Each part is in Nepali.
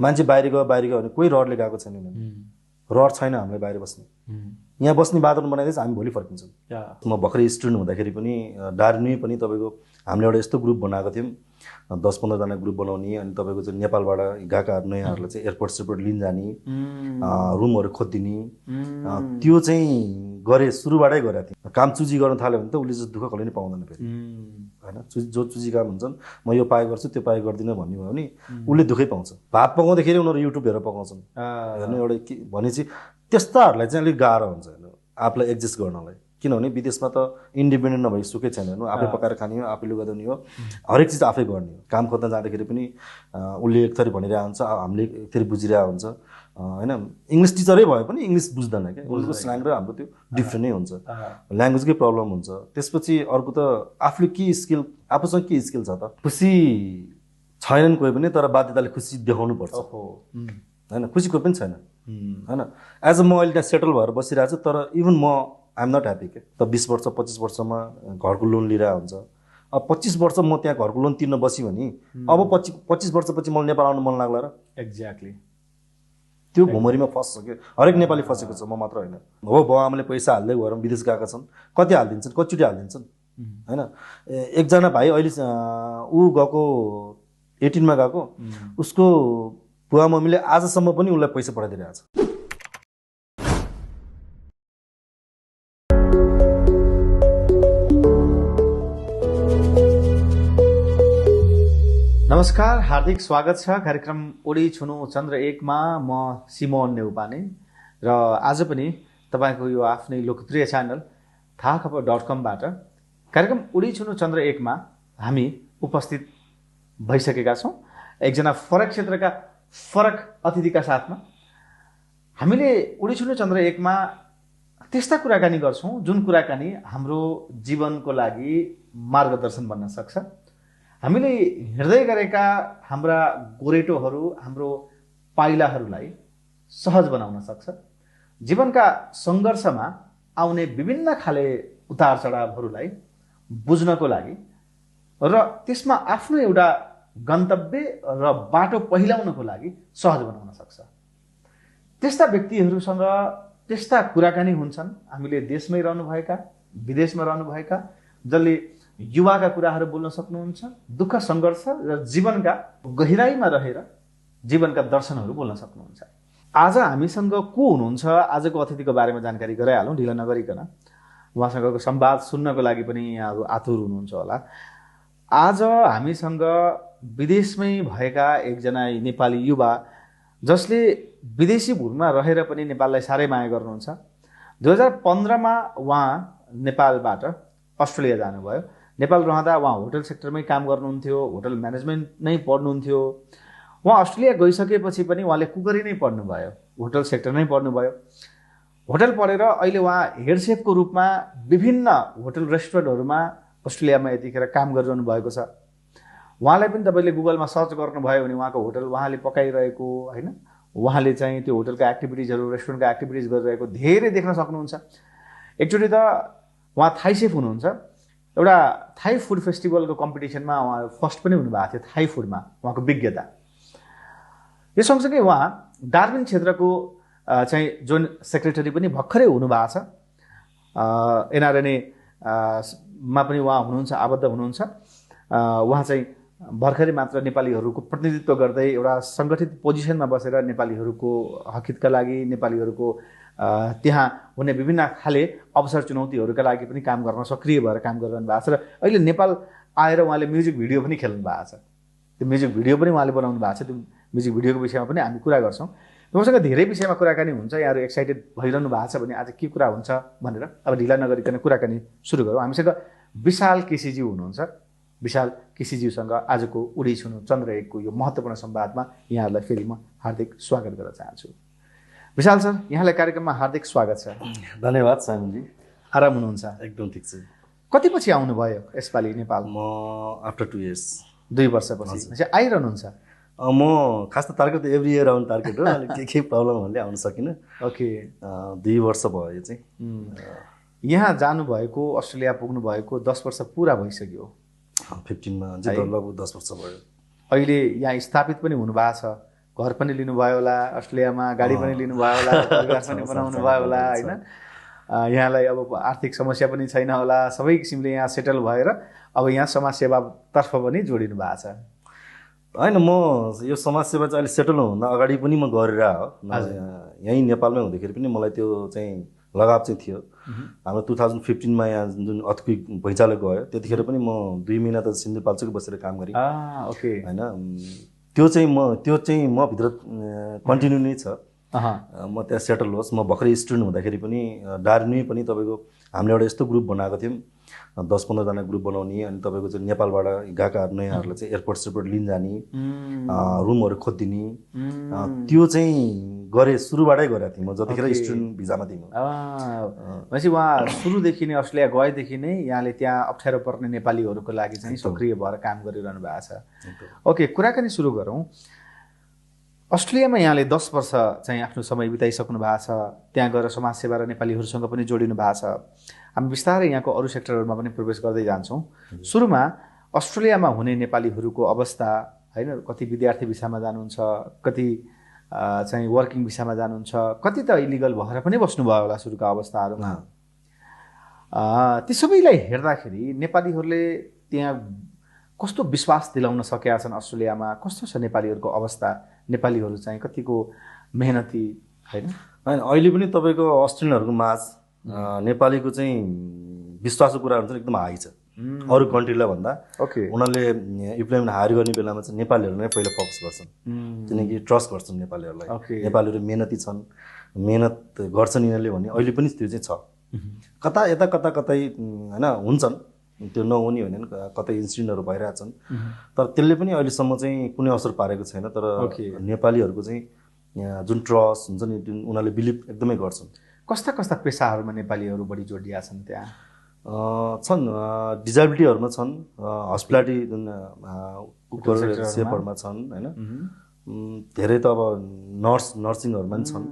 मान्छे बाहिर गयो भने कोही रहरले गएको छैन रहर छैन हामीलाई बाहिर बस्ने यहाँ बस्ने वातावरण बनाइदिएछ हामी भोलि फर्किन्छौँ म भर्खरै स्टुडेन्ट हुँदाखेरि पनि डार्मी पनि तपाईँको हामीले एउटा यस्तो ग्रुप बनाएको थियौँ 10-15 जना ग्रुप बनाउने अनि तपाईँको चाहिँ नेपालबाट गएका नयाँहरूलाई चाहिँ एयरपोर्ट लिन जाने रुमहरू खोजिदिने त्यो चाहिँ गरे सुरुबाटै गरेको थिएँ काम चुजी गर्न थाल्यो भने त उसले चाहिँ दुःख कहिले पनि पाउँदैन फेरि होइन जो चुजी काम हुन्छन् म यो पाए गर्छु त्यो पाए गर्दिनँ भन्ने भयो भने उसले दुःखै पाउँछ भात पकाउँदाखेरि उनीहरू युट्युब हेरेर पकाउँछन् हेर्नु एउटा के भनेपछि त्यस्ताहरूलाई चाहिँ अलिक गाह्रो हुन्छ होइन आफूलाई एडजस्ट गर्नलाई किनभने विदेशमा त इन्डिपेन्डेन्ट नभई सुकै छैन होइन आफै पकाएर खाने हो आफै लुगा धुने हो हरेक चिज आफै गर्ने हो काम खोज्न जाँदाखेरि पनि उसले एक थरी भनिरहेको हुन्छ हामीले एक थरी बुझिरहेको हुन्छ होइन इङ्ग्लिस टिचरै भए पनि इङ्ग्लिस बुझ्दैन क्या उसको स्ल्याङ र हाम्रो त्यो डिफ्रेन्ट नै हुन्छ ल्याङ्ग्वेजकै प्रब्लम हुन्छ त्यसपछि अर्को त आफूले के स्किल आफूसँग के स्किल छ त खुसी छैनन् कोही पनि तर बाध्यताले खुसी देखाउनु पर्छ होइन खुसी कोही पनि छैन होइन एज अ म अहिले त्यहाँ सेटल भएर बसिरहेको छु तर इभन म आइएम नट ह्याप्पी के त 20 वर्ष 25 वर्षमा घरको लोन लिइरहेको हुन्छ अब 25 वर्ष म त्यहाँ घरको लोन तिर्न बसेँ भने अब 25 वर्षपछि मलाई नेपाल आउनु मन लाग्ला र एक्ज्याक्टली त्यो भुमरीमा फस्छ कि हरेक नेपाली फसेको छ म मात्र होइन हो बाउ आमाले पैसा हाल्दै गएर विदेश गएका छन् कति हालिदिन्छन् कतिचोटि हालिदिन्छन् होइन एकजना भाइ अहिले ऊ गएको 18 मा गएको उसको बुवा मम्मीले आजसम्म पनि उसलाई पैसा पठाइदिइरहेको छ नमस्कार हार्दिक स्वागत छ कार्यक्रम उडी छुनु चन्द्र 1 मा म सिमोन नेउपाने र आज पनि तपाईको यो आफ्नै लोकप्रिय च्यानल थाहाखबर.com बाट कार्यक्रम उडी छुनु चन्द्र 1 मा हामी उपस्थित भइसकेका छौं एकजना फरक क्षेत्रका फरक अतिथिका साथमा हामीले उडी छुनु चन्द्र 1 मा त्यस्ता कुराकानी गर्छौं जुन कुराकानी हाम्रो जीवनको लागि मार्गदर्शन बन्न सक्छ हामीले हिँड्दै गरेका हाम्रा गोरेटोहरू हाम्रो पाइलाहरूलाई सहज बनाउन सक्छ जीवनका संघर्षमा आउने विभिन्न खाले उतार चढावहरूलाई बुझ्नको लागि र त्यसमा आफ्नो एउटा गन्तव्य र बाटो पहिलाउनको लागि सहज बनाउन सक्छ त्यस्ता व्यक्तिहरूसँग त्यस्ता कुराकानी हुन्छन् हामीले देशमै रहनुभएका विदेशमा रहनुभएका जसले युवाका कुराहरू बोल्न सक्नुहुन्छ दुःख संघर्ष र जीवनका गहिराईमा रहेर जीवनका दर्शनहरू बोल्न सक्नुहुन्छ आज हामीसँग को हुनुहुन्छ आजको अतिथिको बारेमा जानकारी गराइहालौँ ढिला नगरिकन उहाँसँगको संवाद सुन्नको लागि पनि यहाँहरू आतुर हुनुहुन्छ होला आज हामीसँग विदेशमै भएका एकजना नेपाली युवा जसले विदेशी भूमिमा रहेर पनि नेपाललाई साह्रै माया गर्नुहुन्छ 2015 मा उहाँ नेपालबाट अस्ट्रेलिया जानुभयो नेपाल रहँदा उहाँ होटल सेक्टरमै काम गर्नुहुन्थ्यो होटल म्यानेजमेन्ट नै पढ्नुहुन्थ्यो उहाँ अस्ट्रेलिया गइसकेपछि पनि उहाँले कुकरी नै पढ्नुभयो होटल सेक्टर नै पढ्नुभयो होटल पढेर अहिले उहाँ हेड सेफको रूपमा विभिन्न होटल रेस्टुरेन्टहरूमा अस्ट्रेलियामा यतिखेर काम गरिरहनु भएको छ उहाँलाई पनि तपाईले गुगलमा सर्च गर्नुभयो भने उहाँको होटल उहाँले पकाइरहेको हैन उहाँले चाहिँ त्यो होटलका एक्टिभिटिजहरू रेस्टुरेन्टका एक्टिभिटिज गरिरहेको धेरै देख्न सक्नुहुन्छ एकचोटि त उहाँ थाई सेफ हुनुहुन्छ एउटा थाई फुड फेस्टिभलको कम्पिटिसनमा उहाँ फर्स्ट पनि हुनुभएको थियो थाई फुडमा उहाँको विज्ञता यो सँगसँगै उहाँ डार्विन क्षेत्रको चाहिँ जोन सेक्रेटरी पनि भर्खरै हुनुभएको छ एनआरएनए मा पनि उहाँ हुनुहुन्छ आबद्ध हुनुहुन्छ उहाँ चाहिँ भर्खरै मात्र नेपालीहरूको प्रतिनिधित्व गर्दै एउटा संगठित पोजिसनमा बसेर नेपालीहरूको हकितका लागि नेपालीहरूको त्यहाँ हुने विभिन्न खाले अवसर चुनौतीहरूका लागि पनि काम गर्न सक्रिय भएर काम गरिरहनु भएको छ र अहिले नेपाल आएर उहाँले म्युजिक भिडियो पनि खेल्नु भएको छ त्यो म्युजिक भिडियो पनि उहाँले बनाउनु भएको छ त्यो म्युजिक भिडियोको विषयमा पनि हामी कुरा गर्छौँ उहाँसँग धेरै विषयमा कुराकानी हुन्छ यहाँहरू एक्साइटेड भइरहनु भएको छ भने आज के कुरा हुन्छ भनेर अब ढिला नगरिकन कुराकानी सुरु गरौँ हामीसँग विशाल केसीज्यू हुनुहुन्छ विशाल केसीज्यूसँग आजको उडी छुनु चन्द्र 1 को यो महत्त्वपूर्ण संवादमा यहाँहरूलाई फेरि म हार्दिक स्वागत गर्न चाहन्छु विशाल सर यहाँलाई कार्यक्रममा हार्दिक स्वागत छ धन्यवाद साइमनजी आराम हुनुहुन्छ एकदम ठिक छ कति पछि आउनुभयो यसपालि नेपाल म आफ्टर 2 इयर्स 2 वर्षपछि आइरहनुहुन्छ म खास त टार्गेट त एभ्री इयर आउने टार्गेट हो अलिक के प्रब्लम भन्दै आउन सकिनँ ओके 2 वर्ष भयो यो चाहिँ यहाँ जानुभएको अस्ट्रेलिया पुग्नु भएको 10 वर्ष पुरा भइसक्यो 15 मा चाहिँ लगभग 10 वर्ष भयो अहिले यहाँ स्थापित पनि हुनु भएको छ घर पनि लिनुभयो होला अस्ट्रेलियामा, गाडी पनि लिनुभयो होला, परिवार पनि बनाउनु भयो होला होइन, यहाँलाई अब आर्थिक समस्या पनि छैन होला, सबै किसिमले यहाँ सेटल भएर अब यहाँ समाजसेवातर्फ पनि जोडिनु भएको छ। होइन, म यो समाजसेवा चाहिँ अहिले सेटल हुनुभन्दा अगाडि पनि म गरेर हो, यहीँ नेपालमै हुँदाखेरि पनि मलाई त्यो चाहिँ लगाव चाहिँ थियो। हाम्रो 2015मा यहाँ जुन अर्थक्वेक भुइँचालो गयो त्यतिखेर पनि म 2 महिना त सिन्धुपाल्चोकै बसेर काम गरेँ होइन। त्यो चाहिँ म भित्र कन्टिन्यू नै छ। म त्यहाँ सेटल होस्। म भर्खरै स्टुडेन्ट हुँदाखेरि पनि डार्मी पनि तपाईँको हामीले एउटा यस्तो ग्रुप बनाएको थियौँ, 10-15 जना ग्रुप बनाउने, अनि तपाईँको चाहिँ नेपालबाट गएका नयाँहरूलाई चाहिँ एयरपोर्ट लिन जाने, रुमहरू खोजिदिने, त्यो चाहिँ गरेँ, सुरुबाटै गरेको थिएँ म जतिखेर स्टुडेन्ट भिजामा थिएँ। भनेपछि उहाँ सुरुदेखि नै अस्ट्रेलिया गएदेखि नै यहाँले त्यहाँ अप्ठ्यारो पर्ने नेपालीहरूको लागि चाहिँ सक्रिय भएर काम गरिरहनु भएको छ। ओके, कुराकानी सुरु गरौँ। अस्ट्रेलियामा यहाँले 10 वर्ष चाहिँ आफ्नो समय बिताइसक्नु भएको छ, त्यहाँ गएर समाजसेवा र नेपालीहरूसँग पनि जोडिनु भएको छ। हामी बिस्तारै यहाँको अरू सेक्टरहरूमा पनि प्रवेश गर्दै जान्छौँ। सुरुमा अस्ट्रेलियामा हुने नेपालीहरूको अवस्था होइन, कति विद्यार्थी भिसामा जानुहुन्छ, कति चाहिँ वर्किङ भिसामा जानुहुन्छ, कति त इलिगल भएर पनि बस्नुभयो होला सुरुका अवस्थाहरूमा। ती सबैलाई हेर्दाखेरि नेपालीहरूले त्यहाँ कस्तो विश्वास दिलाउन सकेका छन् अस्ट्रेलियामा, कस्तो छ नेपालीहरूको अवस्था, नेपालीहरू चाहिँ कतिको मेहनती होइन? अहिले पनि तपाईँको अस्ट्रेलियनहरूको माझ नेपालीको चाहिँ विश्वासको कुराहरू चाहिँ एकदम हाई छ अरू कन्ट्रीलाई भन्दा। उनीहरूले इम्प्लोइमेन्ट हायर गर्ने बेलामा चाहिँ नेपालीहरूलाई नै पहिला फोकस गर्छन्, किनकि ट्रस्ट गर्छन् नेपालीहरूलाई। नेपालीहरू मेहनती छन्, मेहनत गर्छन् यिनीहरूले भन्ने अहिले पनि त्यो चाहिँ छ। कता यता कतै होइन हुन्छन्, त्यो नहुने होइन, कतै इन्सिडेन्टहरू भइरहेछन्, तर त्यसले पनि अहिलेसम्म चाहिँ कुनै असर पारेको छैन। तर नेपालीहरूको चाहिँ जुन ट्रस्ट हुन्छ नि, जुन उनीहरूले बिलिभ एकदमै गर्छन्। कस्ता कस्ता पेसाहरूमा नेपालीहरू बढी जोडिया छन् त्यहाँ? छन्, डिजाबिलिटीहरूमा छन्, हस्पिटालिटी जुन सेपहरूमा छन् होइन, धेरै त अब नर्सिङहरूमा पनि छन्।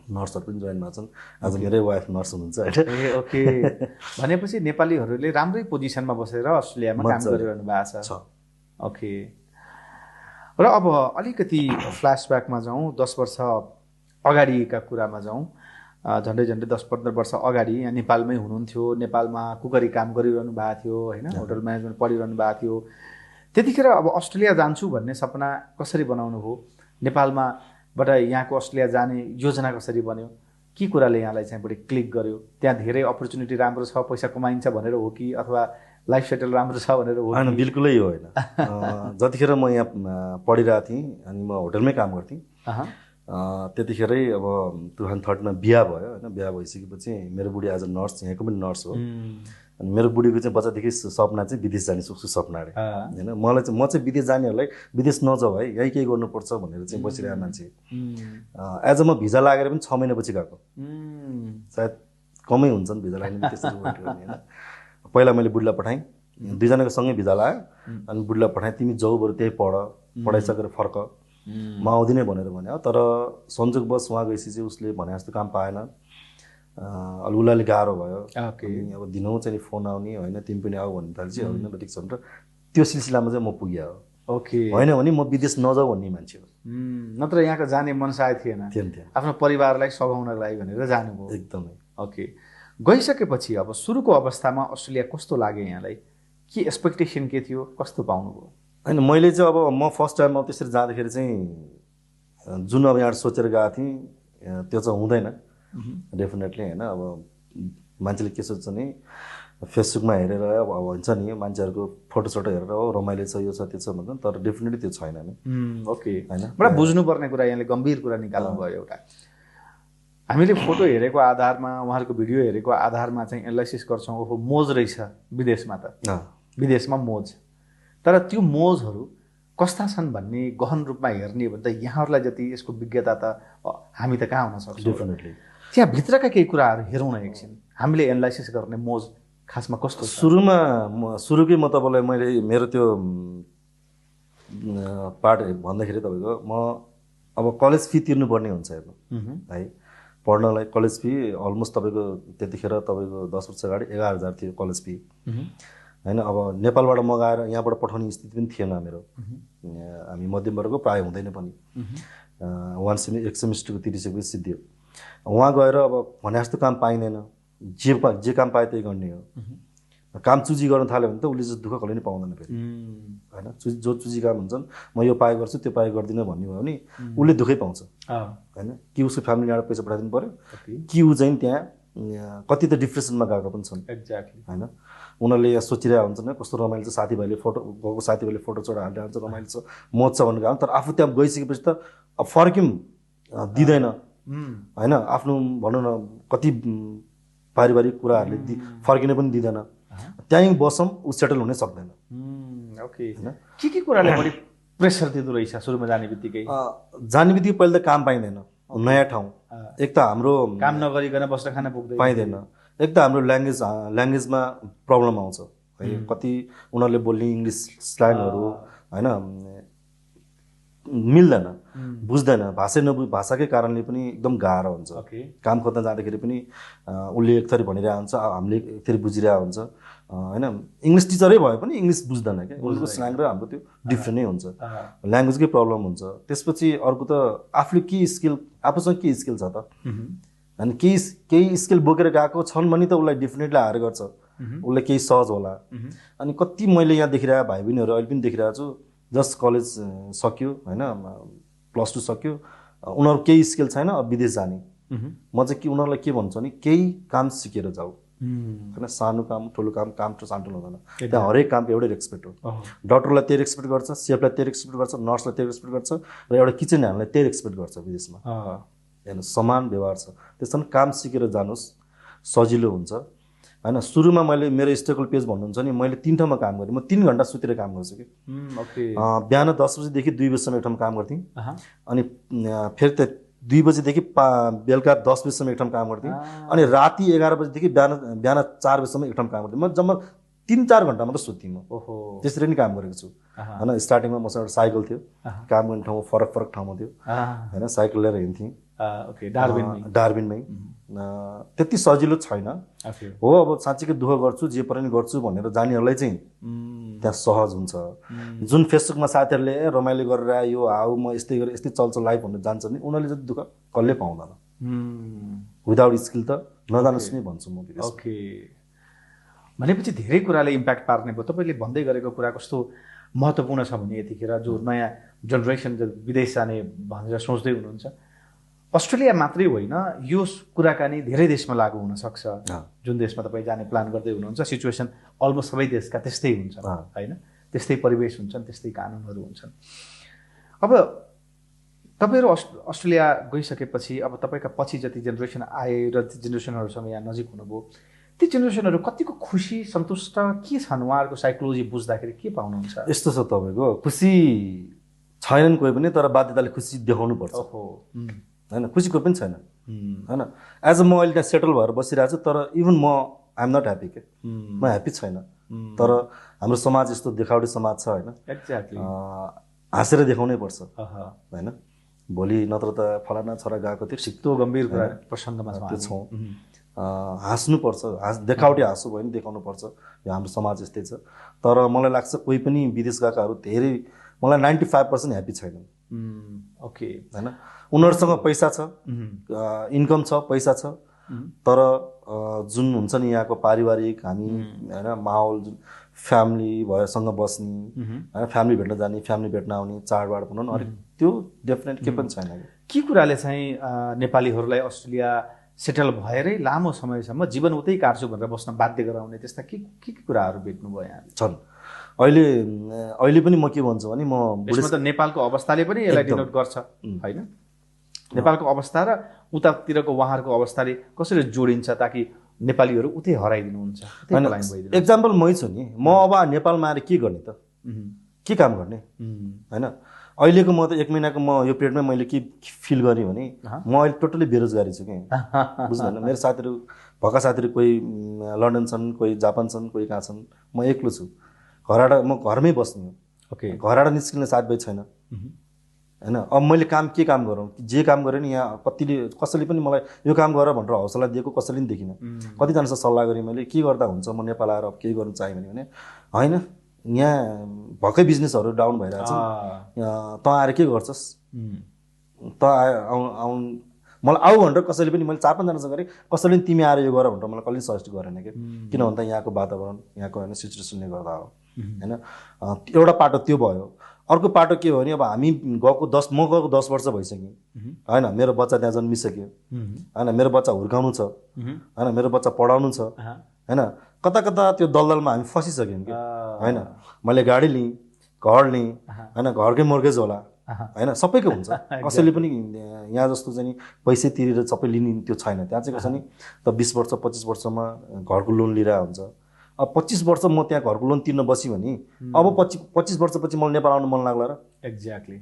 नर्सहरू पनि जोइन भएको छन्। आज मेरै वाइफ नर्स हुनुहुन्छ होइन। भनेपछि नेपालीहरूले राम्रै पोजिसनमा बसेर अस्ट्रेलियामा काम गरिरहनु भएको छ। र अब अलिकति फ्ल्यासब्याकमा जाउँ, 10 वर्ष अगाडिका कुरामा जाउँ। झन्डै 10-15 वर्ष अगाडि यहाँ नेपालमै हुनुहुन्थ्यो, नेपालमा कुकरी काम गरिरहनु भएको थियो होइन, होटल म्यानेजमेन्ट पढिरहनु भएको थियो। त्यतिखेर अब अस्ट्रेलिया जान्छु भन्ने सपना कसरी बनाउनु भयो? नेपालमाबाट यहाँको अस्ट्रेलिया जाने योजना कसरी बन्यो? के कुराले यहाँलाई चाहिँ बढी क्लिक गर्यो? त्यहाँ धेरै अपर्च्युनिटी राम्रो छ, पैसा कमाइन्छ भनेर हो कि अथवा लाइफ सेटल राम्रो छ भनेर हो? होइन, बिल्कुलै हो होइन। जतिखेर म यहाँ पढिरहेको थिएँ अनि म होटलमै काम गर्थेँ, त्यतिखेरै अब 2013मा बिहा भयो होइन। बिहा भइसकेपछि मेरो बुढी आज नर्स, यहाँको पनि नर्स हो। अनि मेरो बुढीको चाहिँ बच्चादेखि सपना चाहिँ विदेश जाने सपना अरे होइन। म चाहिँ विदेश जानेहरूलाई विदेश नजाऊ है, यहीँ केही गर्नुपर्छ भनेर चाहिँ बसिरहेको मान्छे। एज अ म भिजा लागेर पनि 6 महिनापछि गएको, सायद कमै हुन्छन् भिजा लाग्ने त्यसरी होइन। पहिला मैले बुढीलाई पठाएँ, 2 जनाको सँगै भिजा लाग्यो, अनि बुढीलाई पठाएँ, तिमी जाऊ बरु त्यही पढाइसकेर फर्क, म आउँदिनँ भनेर भन्यो। तर संजोगवश उहाँ गएपछि चाहिँ उसले भने जस्तो काम पाएन, उसलाई गाह्रो भयो। अब दिनहुँ चाहिँ फोन आउने होइन, तिमी पनि आऊ भन्नु थाल्छ, होइन ठिक छ भनेर त्यो सिलसिलामा चाहिँ म पुगेँ हो। होइन भने म विदेश नजाऊ भन्ने मान्छे हो, नत्र यहाँको जाने मनसाय थिएन, आफ्नो परिवारलाई सघाउनको लागि भनेर जानुभयो एकदमै। गइसकेपछि अब सुरुको अवस्थामा अस्ट्रेलिया कस्तो लाग्यो यहाँलाई? के एक्सपेक्टेसन के थियो, कस्तो पाउनुभयो? होइन, मैले चाहिँ अब म फर्स्ट टाइम अब त्यसरी जाँदाखेरि चाहिँ जुन अब यहाँ सोचेर गएको थिएँ त्यो चाहिँ हुँदैन डेफिनेटली होइन। अब मान्छेले के सोध्छ नि, फेसबुकमा हेरेर अब हुन्छ नि मान्छेहरूको फोटोसोटो हेरेर हो रमाइलो छ, यो छ त्यो छ भन्छ, तर डेफिनेटली त्यो छैन नि। होइन, बडा बुझ्नुपर्ने कुरा, यहाँले गम्भीर कुरा निकाल्नु भयो। एउटा हामीले फोटो हेरेको आधारमा, उहाँहरूको भिडियो हेरेको आधारमा चाहिँ एनालाइसिस गर्छौँ, ओहो मोज रहेछ विदेशमा, त विदेशमा मोज। तर त्यो मोजहरू कस्ता छन् भन्ने गहन रूपमा हेर्ने हो भने त यहाँहरूलाई जति यसको विज्ञता त हामी त कहाँ हुन सक्छौँ? डेफिनेटली त्यहाँ भित्रका केही कुराहरू हेरौँ न एकछिन, हामीले एनालाइसिस गर्ने मोज खासमा कस्तो? सुरुकै म तपाईँलाई मैले मेरो त्यो पार्ट भन्दाखेरि तपाईँको म अब कलेज फी तिर्नुपर्ने हुन्छ हेर्नु है, पढ्नलाई कलेज फी अलमोस्ट तपाईँको त्यतिखेर तपाईँको 10 वर्ष अगाडि 11,000 थियो कलेज फी। होइन। अब नेपालबाट मगाएर यहाँबाट पठाउने स्थिति पनि थिएन मेरो। हामी मध्यमवर्गको प्रायः हुँदैन पनि। एक सेमिस्टरको तिरिसकेपछि सिद्धियो। उहाँ गएर अब भने जस्तो काम पाइँदैन, जे काम पाए त्यही गर्ने हो। काम चुजी गर्न थाल्यो भने त उसले चाहिँ दुःख कहिले पनि पाउँदैन फेरि, होइन। जो चुजी काम हुन्छन्, म यो पाए गर्छु त्यो पाए गर्दिनँ भन्ने भयो भने उसले दुःखै पाउँछ, होइन। कि उसको फ्यामिलीबाट पैसा पठाइदिनु पऱ्यो, कि ऊ चाहिँ त्यहाँ कति त डिप्रेसनमा गएको पनि छन्। एक्ज्याक्टली, होइन। उनीहरूले यहाँ सोचिरहेको हुन्छन् कस्तो रमाइलो छ, साथीभाइले फोटो गएको साथीभाइले फोटो चढा हाल्दै हुन्छ, रमाइलो छ, मोज छ भन्नु गएको। तर आफू त्यहाँ गइसकेपछि त अब फर्क्यौँ दिँदैन, होइन। आफ्नो भनौँ न कति पारिवारिक कुराहरूले फर्किन पनि दिँदैन, त्यहीँ बसौँ ऊ सेटल हुनै सक्दैन। ओके, होइन। के कुराले बढी प्रेसर दिँदो रहेछ सुरुमा जाने बित्तिकै? पहिले त काम पाइँदैन, नयाँ ठाउँ। एक त हाम्रो काम नगरिकन बस्न खान पुग्दैन, पाइँदैन। एक त हाम्रो ल्याङ्ग्वेजमा प्रब्लम आउँछ है। कति उनीहरूले बोल्ने इङ्ग्लिस स्ल्याङहरू, होइन, मिल्दैन, बुझ्दैन। भाषाकै कारणले पनि एकदम गाह्रो हुन्छ। काम खोज्न जाँदाखेरि पनि उसले एक थरी भनिरहेको हुन्छ, हामीले एक थरी बुझिरहेको हुन्छ, होइन। इङ्ग्लिस टिचरै भए पनि इङ्ग्लिस बुझ्दैन क्या, उसको स्ल्याङ र हाम्रो त्यो डिफ्रेन्ट नै हुन्छ, ल्याङ्ग्वेजकै प्रब्लम हुन्छ। त्यसपछि अर्को त आफूले के स्किल, आफूसँग के स्किल छ त, होइन। केही स्किल बोकेर गएको छन् भने त उसलाई डेफिनेटली हायर गर्छ, उसलाई केही सहज होला। अनि कति मैले यहाँ देखिरहेको भाइ बहिनीहरू अहिले पनि देखिरहेको छु, जस्ट कलेज सक्यो, होइन, +2 सक्यो, उनीहरू केही स्किल छैन, अब विदेश जाने। म चाहिँ उनीहरूलाई के भन्छु भने केही काम सिकेर जाऊ, होइन। सानो काम ठुलो काम त सान्टो हुँदैन, त्यहाँ हरेक कामको एउटै रेस्पेक्ट हो। डक्टरलाई त्यही रेस्पेक्ट गर्छ, सेफलाई त्यही रेस्पेक्ट गर्छ, नर्सलाई त्यही रेस्पेक्ट गर्छ, र एउटा किचन ह्यान्डलाई त्यही रेस्पेक्ट गर्छ विदेशमा, होइन। समान व्यवहार छ। त्यस कारण काम सिकेर जानुहोस्, सजिलो हुन्छ, होइन। सुरुमा मैले मेरो स्ट्रगल पेज भन्नुहुन्छ नि, मैले 3 ठाउँमा काम गरेँ। म 3 घन्टा सुतेर काम गर्छु कि। बिहान 10 बजीदेखि 2 बजीसम्म एक ठाउँ काम गर्थेँ, अनि फेरि त 2 बजीदेखि बेलुका 10 बजीसम्म एक ठाउँ काम गर्थेँ, अनि राति 11 बजीदेखि बिहान 4 बजीसम्म एक ठाउँ काम गर्थेँ। म जम्मा 3-4 घन्टा मात्र सुत्थेँ म। त्यसरी नै काम गरेको छु, होइन। स्टार्टिङमा मसँग एउटा साइकल थियो, काम गर्ने ठाउँमा फरक ठाउँमा थियो, होइन। साइकल लिएर हिँड्थेँ, डार्बिनमै। त्यति सजिलो छैन हो। अब साँच्चीकै दुःख गर्छु, जे पनि गर्छु भनेर जानेहरूलाई चाहिँ त्यहाँ सहज हुन्छ। जुन फेसबुकमा साथीहरूले रमाइलो गरेर यो हाउ म यस्तै गरेर यस्तै चल्छ लाइफ भनेर जान्छ नि, उनीहरूले चाहिँ दुःख कसले पाउँदैन। विदाउट स्किल त नजानुहोस् नै भन्छु म। ओके, भनेपछि धेरै कुराले इम्प्याक्ट पार्ने भयो। तपाईँले भन्दै गरेको कुरा कस्तो महत्त्वपूर्ण छ भने यतिखेर जो नयाँ जेनेरेसन विदेश जाने भनेर सोच्दै हुनुहुन्छ, अस्ट्रेलिया मात्रै होइन, यो कुराकानी धेरै देशमा लागू हुनसक्छ। जुन देशमा तपाईँ जाने प्लान गर्दै हुनुहुन्छ, सिचुएसन अलमोस्ट सबै देशका त्यस्तै हुन्छ, होइन। त्यस्तै परिवेश हुन्छन्, त्यस्तै कानुनहरू हुन्छन्। अब तपाईँहरू अस्ट्रेलिया गइसकेपछि अब तपाईँका पछि जति जेनेरेसन आए र ती जेनेरेसनहरूसँग यहाँ नजिक हुनुभयो, ती जेनेरेसनहरू कतिको खुसी, सन्तुष्ट के छन्? उहाँहरूको साइकोलोजी बुझ्दाखेरि के पाउनुहुन्छ? यस्तो छ, तपाईँको खुसी छैनन् कोही पनि, तर बाध्यताले खुसी देखाउनु पर्छ, होइन। खुसी कोही पनि छैन, होइन। एज अ म अहिले त्यहाँ सेटल भएर बसिरहेको छु, तर इभन म आइएम नट ह्याप्पी के, म ह्याप्पी छैन। तर हाम्रो समाज यस्तो देखावटी समाज छ, होइन। एक्ज्याक्टली, हाँसेर देखाउनै पर्छ, होइन। भोलि नत्र त फलाना छोरा गएको थियो, सिक्तो गम्भीर प्रसङ्गमा त्यो छौँ, हाँस्नुपर्छ, देखावटी हाँसो भयो भने देखाउनु पर्छ। यो हाम्रो समाज यस्तै छ। तर मलाई लाग्छ कोही पनि विदेश गएकाहरू धेरै, मलाई 95% ह्याप्पी छैनन्। ओके, होइन। उनीहरूसँग पैसा छ, इन्कम छ, पैसा छ, तर जुन हुन्छ नि यहाँको पारिवारिक हामी, होइन, माहौल, जुन फ्यामिली भएसँग बस्ने, होइन, फ्यामिली भेट्न जाने, फ्यामिली भेट्न आउने, चाडबाड भनौँ न, अलिक त्यो डेफिनेट के पनि छैन। के कुराले चाहिँ नेपालीहरूलाई अस्ट्रेलिया सेटल भएरै लामो समयसम्म जीवन उतै काट्छु भनेर बस्न बाध्य गराउने त्यस्ता के कुराहरू भेट्नुभयो यहाँ? छन्। अहिले पनि म के भन्छु भने, म त नेपालको अवस्थाले पनि यसलाई डिनोट गर्छ, होइन। नेपालको अवस्था र उतातिरको उहाँहरूको अवस्थाले कसरी जोडिन्छ ताकि नेपालीहरू उतै हराइदिनुहुन्छ? एक्जाम्पल मै छु नि, म अब नेपालमा आएर के गर्ने त, के काम गर्ने, होइन। अहिलेको म त 1 महिनाको म यो पिरियडमा मैले के फिल गरेँ भने, म अहिले टोटली बेरोजगारी छु कि, बुझ्दैन। मेरो साथीहरू, भएका साथीहरू कोही लन्डन छन्, कोही जापान छन्, कोही कहाँ छन्, म एक्लो छु। म घरमै बस्ने हो। घरबाट निस्किने साथीभाइ छैन, होइन। अब मैले के काम गरौँ, जे काम गरेँ नि यहाँ कसैले पनि मलाई यो काम गर भनेर हौसला दिएको कसैले पनि देखिनँ। कतिजनासँग सल्लाह गरेँ मैले के गर्दा हुन्छ, म नेपाल आएर अब केही गर्नु चाहेँ भने होइन, यहाँ भएकै बिजनेसहरू डाउन भइरहेछ, तँ आएर के गर्छस्, तँ आउँ मलाई आऊ भनेर कसैले पनि, मैले 4-5जनासँग गरेँ, कसैले पनि तिमी आएर यो गर भनेर मलाई कहिले सजेस्ट गरेन कि, किन भन्दा यहाँको वातावरण यहाँको होइन सिचुएसनले गर्दा हो होइन। एउटा पाटो त्यो भयो। अर्को पाटो के हो भने अब हामी म गएको 10 वर्ष भइसक्यो होइन, मेरो बच्चा त्यहाँ जन्मिसक्यो होइन, मेरो बच्चा हुर्काउनु छ होइन, मेरो बच्चा पढाउनु छ होइन, कता कता त्यो दलदलमा हामी फसिसक्यौँ कि होइन। मैले गाडी लिएँ, घर लिएँ होइन, घरकै मोर्गेज होला होइन, सबैको हुन्छ। कसैले पनि यहाँ जस्तो चाहिँ नि पैसै तिरेर सबै लिने त्यो छैन। त्यहाँ चाहिँ कसो नि त 20 वर्ष 25 वर्षमा घरको लोन लिइरहेको हुन्छ। अब 25 वर्ष म त्यहाँ घरको लोन तिर्न बस्यो भने अब 25 वर्षपछि मलाई नेपाल आउनु मन लाग्ला र? एक्ज्याक्टली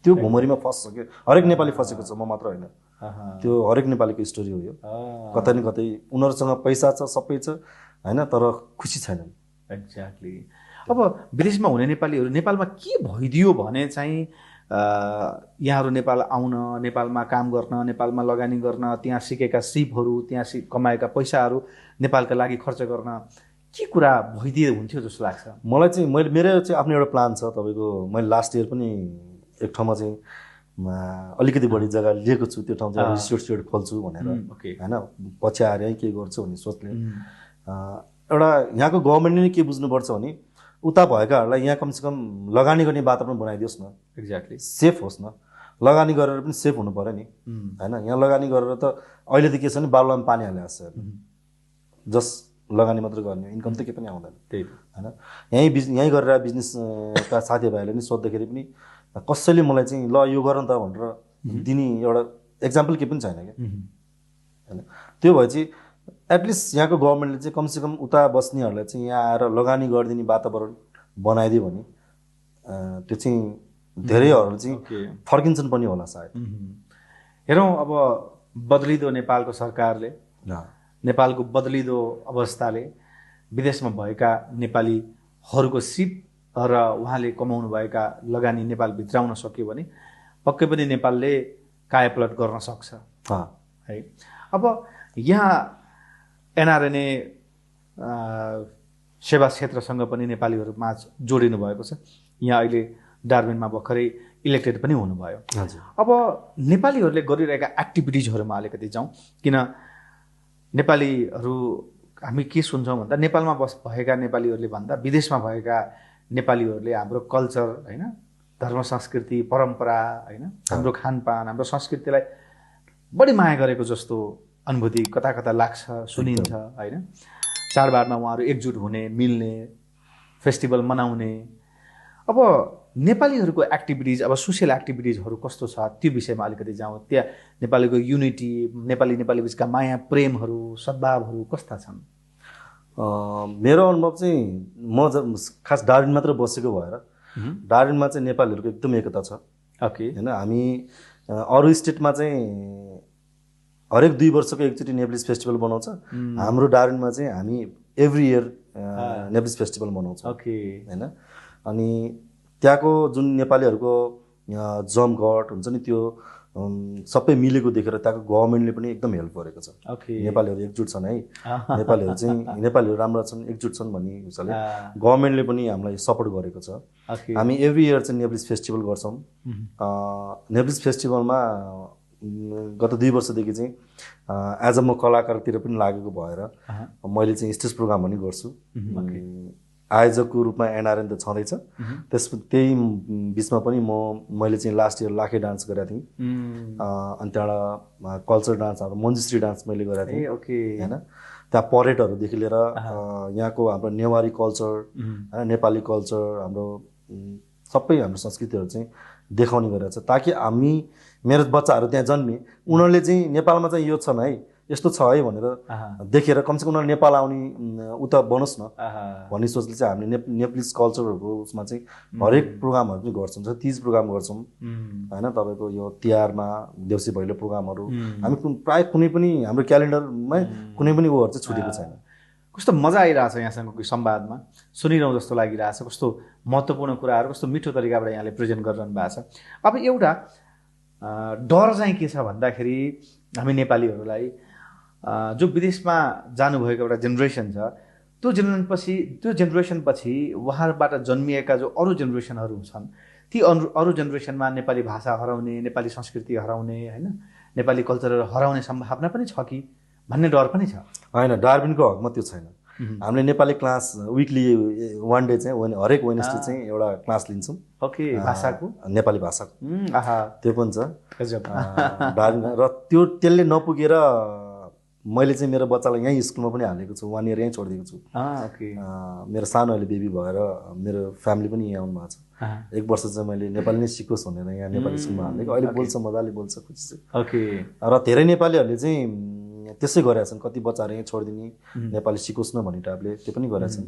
त्यो भुमरीमा फस्छ कि हरेक नेपाली फसेको छ, म मात्र होइन, त्यो हरेक नेपालीको स्टोरी हो यो। कतै न कतै उनीहरूसँग पैसा छ, सबै छ होइन, तर खुसी छैनन्। एक्ज्याक्टली। अब विदेशमा हुने नेपालीहरू नेपालमा के भइदियो भने चाहिँ यहाँहरू नेपाल आउन, नेपालमा काम गर्न, नेपालमा लगानी गर्न, त्यहाँ सिकेका सिपहरू, त्यहाँ कमाएका पैसाहरू नेपालका लागि खर्च गर्न के कुरा भइदिए हुन्थ्यो जस्तो लाग्छ मलाई चाहिँ। मेरो चाहिँ आफ्नो एउटा प्लान छ तपाईँको। मैले लास्ट इयर पनि एक ठाउँमा चाहिँ अलिकति बढी जग्गा लिएको छु, त्यो ठाउँ चाहिँ रिसोर्ट खोल्छु भनेर होइन, पछि आएर यहीँ के गर्छु भन्ने सोचले। एउटा यहाँको गभर्मेन्टले नै के बुझ्नुपर्छ भने उता भएकाहरूलाई यहाँ कमसेकम लगानी गर्ने वातावरण बनाइदियोस् न। एक्ज्याक्टली। सेफ होस् न, लगानी गरेर पनि सेफ हुनु पऱ्यो नि होइन। यहाँ लगानी गरेर त अहिले त के छ भने बालुवामा पानी हालिरहेको छ, जस लगानी मात्र गर्ने, इन्कम त के पनि आउँदैन। त्यही होइन। यहीँ गरेर बिजनेसका साथीभाइहरूले पनि सोद्धाखेरि पनि कसैले मलाई चाहिँ ल यो गर न त भनेर दिने एउटा एक्जाम्पल के पनि छैन क्या होइन। त्यो भए चाहिँ एटलिस्ट यहाँको गभर्मेन्टले चाहिँ कमसेकम उता बस्नेहरूलाई चाहिँ यहाँ आएर लगानी गरिदिने वातावरण बनाइदियो भने त्यो चाहिँ धेरैहरू चाहिँ फर्किन्छन् पनि होला सायद। हेरौँ अब बदलिदो नेपालको सरकारले, नेपालको बदलिदो अवस्थाले विदेशमा भएका नेपालीहरूको सिप र उहाँले कमाउनु भएका लगानी नेपाल भित्राउन सक्यो भने पक्कै पनि नेपालले कायापलट गर्न सक्छ है। अब यहाँ एनआरएनए सेवा क्षेत्रसँग पनि नेपालीहरू माझ जोडिनु भएको छ। यहाँ अहिले डार्बिनमा भर्खरै इलेक्टेड पनि हुनुभयो। अब नेपालीहरूले गरिरहेका एक्टिभिटिजहरूमा अलिकति जाउँ, किन नेपालीहरू हामी के सुन्छौँ भन्दा नेपालमा भएका नेपालीहरूले भन्दा विदेशमा भएका नेपालीहरूले हाम्रो कल्चर होइन, धर्म संस्कृति परम्परा होइन, हाम्रो खानपान हाम्रो संस्कृतिलाई बढी माया गरेको जस्तो अनुभूति कता कता लाग्छ, सुनिन्छ होइन। चाडबाडमा उहाँहरू एकजुट हुने, मिल्ने, फेस्टिभल मनाउने। अब नेपालीहरूको एक्टिभिटिज, अब सोसियल एक्टिभिटिजहरू कस्तो छ त्यो विषयमा अलिकति जाउँ। त्यहाँ नेपालीको युनिटी, नेपाली बिचका माया प्रेमहरू सद्भावहरू कस्ता छन्? मेरो अनुभव चाहिँ म खास डार्बिन मात्र बसेको भएर डार्बिनमा चाहिँ नेपालीहरूको एकदम एकता छ होइन। हामी अरू स्टेटमा चाहिँ हरेक 2 वर्षको एकचोटि नेप्लिस फेस्टिभल बनाउँछ, हाम्रो डार्बिनमा चाहिँ हामी एभ्री इयर नेप्लिस फेस्टिभल बनाउँछौँ होइन। अनि त्यहाँको जुन नेपालीहरूको जमघट हुन्छ नि त्यो सबै मिलेको देखेर त्यहाँको गभर्मेन्टले पनि एकदम हेल्प गरेको छ। नेपालीहरू एकजुट छन् है, नेपालीहरू राम्रा छन्, एकजुट छन् भन्ने हिसाबले गभर्मेन्टले पनि हामीलाई सपोर्ट गरेको छ। हामी एभ्री इयर चाहिँ नेप्लिस फेस्टिभल गर्छौँ। नेप्लिस फेस्टिभलमा गत 2 वर्षदेखि चाहिँ एज अ म कलाकारतिर पनि लागेको भएर मैले चाहिँ स्टेज प्रोग्राम पनि गर्छु। आयोजकको रूपमा एनआरएन त छँदैछ, त्यही बिचमा पनि मैले चाहिँ लास्ट इयर लाखे डान्स गरेको थिएँ। अनि त्यहाँबाट कल्चर डान्स हाम्रो मञ्जुश्री डान्स मैले गरेको थिएँ होइन। त्यहाँ परेडहरूदेखि लिएर यहाँको हाम्रो नेवारी कल्चर होइन, नेपाली कल्चर, हाम्रो सबै हाम्रो संस्कृतिहरू चाहिँ देखाउने गरेको छ, ताकि मेरो बच्चाहरू त्यहाँ जन्मे उनीहरूले चाहिँ नेपालमा चाहिँ यो छन् है, यस्तो छ है भनेर देखेर कमसेकम उनीहरू नेपाल आउने उता बनोस् न भन्ने सोचले चाहिँ हामीले नेप्लिस कल्चरहरूको उसमा चाहिँ हरेक प्रोग्रामहरू पनि गर्छौँ। जस्तै तीज प्रोग्राम गर्छौँ होइन, तपाईँको यो तिहारमा देउसी भैलो प्रोग्रामहरू हामी प्रायः कुनै पनि हाम्रो क्यालेन्डरमै कुनै पनि उयोहरू चाहिँ छुटेको छैन। कस्तो मजा आइरहेछ यहाँसँगको संवादमा, सुनिरहँ जस्तो लागिरहेछ। कस्तो महत्त्वपूर्ण कुराहरू कस्तो मिठो तरिकाबाट यहाँले प्रेजेन्ट गरिरहनु भएको छ। अब एउटा डर चाहिँ के छ भन्दाखेरि हामी नेपालीहरूलाई जो विदेशमा जानुभएको एउटा जेनेरेसन छ, त्यो जेनेरेसनपछि उहाँबाट जन्मिएका जो अरू जेनेरेसनहरू छन्, ती अरू जेनेरेसनमा नेपाली भाषा हराउने, नेपाली संस्कृति हराउने, होइन, नेपाली कल्चरहरू हराउने सम्भावना पनि छ कि भन्ने डर पनि छ। होइन, डार्विनको हकमा त्यो छैन। हामीले नेपाली क्लास विकली 1 डे चाहिँ हरेक वेडनेसडे चाहिँ एउटा क्लास लिन्छौँ। ओके, भाषाको, नेपाली भाषाको त्यो पनि छ डार्विन। र त्यसले नपुगेर मैले चाहिँ मेरो बच्चालाई यहीँ स्कुलमा पनि हालेको छु, 1 इयर यहीँ छोडिदिएको छु। मेरो सानो अहिले बेबी भएर मेरो फ्यामिली पनि यहाँ आउनु भएको छ। 1 वर्ष चाहिँ मैले नेपाली नै सिकोस् भनेर यहाँ नेपाली स्कुलमा हालेको। अहिले बोल्छ, मजाले बोल्छ, खुसी छ। र धेरै नेपालीहरूले चाहिँ त्यसै गरेका छन्, कति बच्चाहरू यहीँ छोडिदिने, नेपाली सिकोस् न भन्ने टाइपले त्यो पनि गरेका छन्।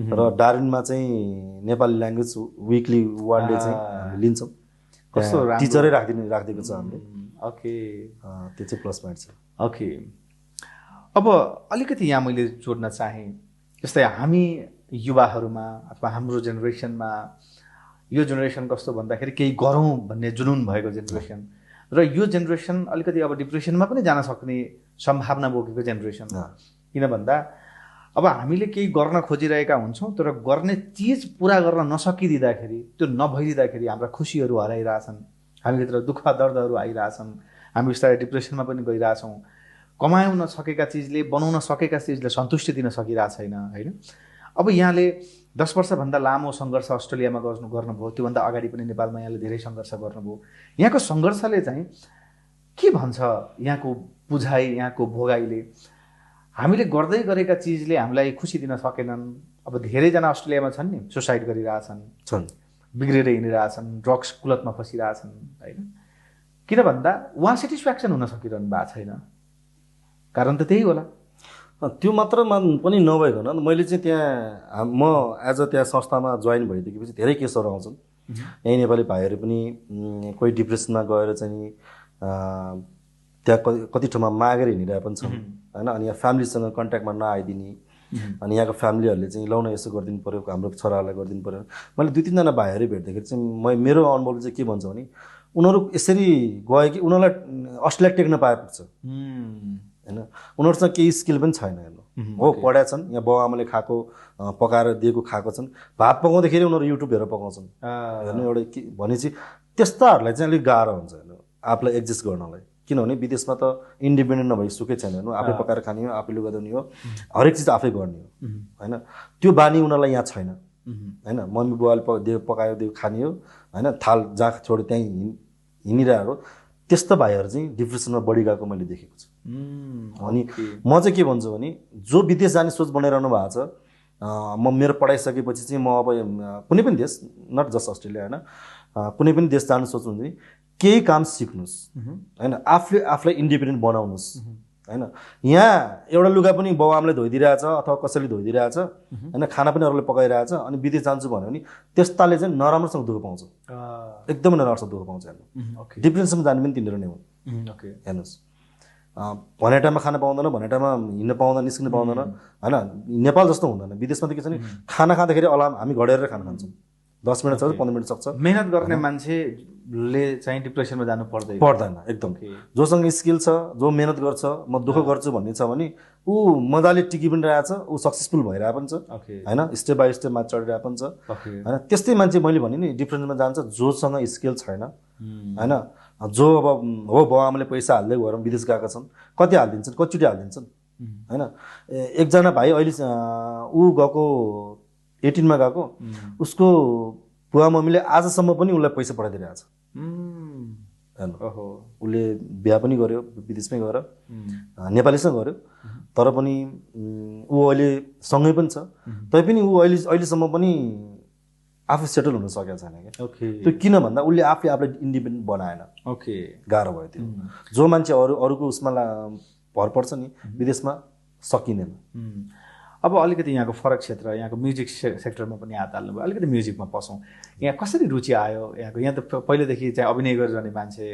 र डार्विनमा चाहिँ नेपाली ल्याङ्ग्वेज विकली 1 डे चाहिँ हामी लिन्छौँ। कस्तो टिचरै राखिदिएको छ हामीले। ओके, त्यो चाहिँ प्लस पोइन्ट छ। ओके, अब अलिकति यहाँ मैले जोड्न चाहेँ, जस्तै हामी युवाहरूमा अथवा हाम्रो जेनेरेसनमा, यो जेनेरेसन कस्तो भन्दाखेरि केही गरौँ भन्ने जुनुन भएको जेनेरेसन, र यो जेनेरेसन अलिकति अब डिप्रेसनमा पनि जान सक्ने सम्भावना बोकेको जेनेरेसन। किन भन्दा अब हामीले केही गर्न खोजिरहेका हुन्छौँ, तर गर्ने चिज पुरा गर्न नसकिदिँदाखेरि, त्यो नभइदिँदाखेरि हाम्रा खुसीहरू हराइरहेछन्, हामीभित्र दुःख दर्दहरू आइरहेछन्, हामी बिस्तारै डिप्रेसनमा पनि गइरहेछौँ। कमाउन सकेका चिजले, बनाउन सकेका चिजले सन्तुष्टि दिन सकिरहेको छैन, होइन। अब यहाँले 10 वर्षभन्दा लामो सङ्घर्ष अस्ट्रेलियामा गर्नुभयो, त्योभन्दा अगाडि पनि नेपालमा यहाँले धेरै सङ्घर्ष गर्नुभयो। यहाँको सङ्घर्षले चाहिँ के भन्छ, यहाँको बुझाइ, यहाँको भोगाइले हामीले गर्दै गरेका चिजले हामीलाई खुसी दिन सकेनन्। अब धेरैजना अस्ट्रेलियामा छन् नि, सुसाइड गरिरहेछन्, बिग्रेर हिँडिरहेछन्, ड्रग्स कुलतमा फसिरहेछन्, होइन। किन भन्दा उहाँ सेटिस्फ्याक्सन हुन सकिरहनु भएको छैन, कारण त त्यही होला। त्यो मात्र पनि नभइकन मैले चाहिँ त्यहाँ म एज अ त्यहाँ संस्थामा जोइन भइदिएपछि धेरै केसहरू आउँछन्। यहीँ नेपाली भाइहरू पनि कोही डिप्रेसनमा गएर चाहिँ त्यहाँ कति ठाउँमा मागेर हिँडिरहेको पनि छन्, होइन। अनि यहाँ फ्यामिलीसँग कन्ट्याक्टमा नआइदिने, अनि यहाँको फ्यामिलीहरूले चाहिँ लाउन यसो गरिदिनु पऱ्यो, हाम्रो छोराहरूलाई गरिदिनु पऱ्यो। मैले 2-3 जना भाइहरू भेट्दाखेरि चाहिँ मेरो अनुभवले चाहिँ के भन्छ भने उनीहरू यसरी गयो कि उनीहरूलाई अस्ट्रेलिया टेक्न पाए पुग्छ, होइन। उनीहरूसँग केही स्किल पनि छैन, हेर्नु हो, पढाएका छन्, यहाँ बाउ आमाले खाएको पकाएर दिएको खाएको छन्, भात पकाउँदाखेरि उनीहरू युट्युब हेरेर पकाउँछन्, हेर्नु। एउटा के भनेपछि त्यस्ताहरूलाई चाहिँ अलिक गाह्रो हुन्छ, हेर्नु, आफूलाई एडजस्ट गर्नलाई। किनभने विदेशमा त इन्डिपेन्डेन्ट नभई सुकै छैन, हेर्नु, आफै पकाएर खाने हो, आफै लुगा धुने हो, हरेक चिज आफै गर्ने हो, होइन। त्यो बानी उनीहरूलाई यहाँ छैन, होइन। मम्मी बुवाले पकायो दियो खाने हो, होइन, थाल जहाँ छोड्यो त्यहीँ हिँडिरहेको। त्यस्तो भाइहरू चाहिँ डिप्रेसनमा बढी गएको मैले देखेको छु। अनि म चाहिँ के भन्छु भने जो विदेश जाने सोच बनाइरहनु भएको छ, म मेरो पढाइसकेपछि चाहिँ म अब कुनै पनि देश, नट जस्ट अस्ट्रेलिया, होइन, कुनै पनि देश जानु सोच्नुहुन्छ भने केही काम सिक्नुहोस्, होइन। आफूलाई इन्डिपेन्डेन्ट बनाउनुहोस्, होइन। यहाँ एउटा लुगा पनि बाउ आमाले धोइदिइरहेछ अथवा कसैले धोइदिइरहेछ, होइन, खाना पनि अरूले पकाइरहेछ। अनि विदेश जान्छु भन्यो भने त्यस्ताले चाहिँ नराम्रोसँग दुःख पाउँछ, एकदमै नराम्रोसँग दुःख पाउँछ, हेर्नु। डिप्रेसनमा जाने पनि तिनीहरू नै हुन्, हेर्नुहोस्। भने टाइममा खाना पाउँदैन, भने टाइममा हिँड्न पाउँदैन, निस्किन पाउँदैन, होइन। नेपाल जस्तो हुँदैन, विदेशमा त के छ भने खाना खाँदाखेरि अलार्म हामी घडेर खाना खान्छौँ, 10 मिनट सक्छ, 15 मिनट सक्छ। मेहनत गर्ने मान्छेले चाहिँ डिप्रेसनमा जानु पर्दैन, एकदम। जोसँग स्किल छ, जो मेहनत गर्छ, म दुःख गर्छु भन्ने छ भने ऊ मजाले टिकी पनि रहेछ, ऊ सक्सेसफुल भइरहेको पनि छ, होइन, स्टेप बाई स्टेप माथि चढिरहेको पनि छ, होइन। त्यस्तै मान्छे मैले भने नि डिप्रेसनमा जान्छ जोसँग स्किल छैन, होइन। जो अब हो बाउ आमाले पैसा हाल्दै गएर विदेश गएका छन्, कति हालिदिन्छन्, कतिचोटि हालिदिन्छन्, होइन। एकजना भाइ अहिले ऊ गएको 18 मा गएको, उसको बुवा मम्मीले आजसम्म पनि उसलाई पैसा पठाइदिइरहेछ, हेर्नु। उसले बिहा पनि गर्यो, विदेशमै गएर नेपालीसँग गर्यो, तर पनि ऊ अहिले सँगै पनि छ, तैपनि ऊ अहिलेसम्म पनि आफू सेटल हुन सकेको छैन क्या। त्यो किन भन्दा उसले आफूलाई इन्डिपेन्डेन्ट बनाएन, गाह्रो भयो त्यो। जो मान्छे अरूको उसमा भर पर्छ नि विदेशमा सकिँदैन। अब अलिकति यहाँको फरक क्षेत्र, यहाँको म्युजिक सेक्टरमा पनि हात हाल्नु भयो, अलिकति म्युजिकमा पसौँ। यहाँ कसरी रुचि आयो यहाँको? यहाँ त पहिलेदेखि चाहिँ अभिनय गरिरहने मान्छे,